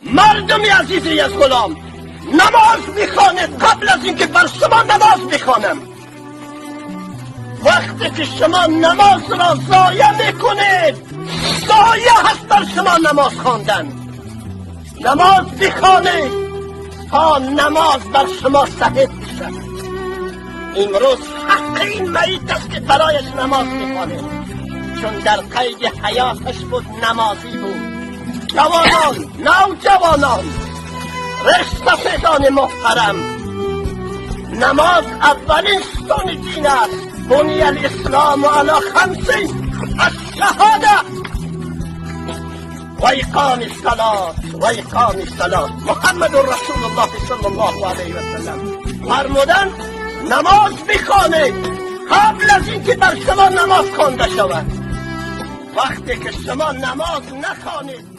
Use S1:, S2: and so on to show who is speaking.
S1: Мардуми азизи Язғулом, намоз бихонед қабл аз инки бар шумо намоз бихонам. Вақте ки шумо намозро зоя мекунед, зоя ҳаст бар шумо намоз хондан. Намоз бихонед то намоз бар шумо саҳеҳ бишавад. Имрӯз ҳаққи ин майит аст ки барояш намоз бихонед, чун дар қайди ҳаёташ буд, намозӣ буд. Ҷавонон, навҷавонон, ришсафедони муҳтарам, намоз аввалин сутуни дин аст. بني الإسلام على خمس: الشهادة وإقام الصلاة وإقام الصلاة. محمد رسول الله صلى الله عليه وسلم فرمودند намоз бихонед қабл аз инки бар шумо намоз хонда шавад. Вақте ки шумо намоз нахонед.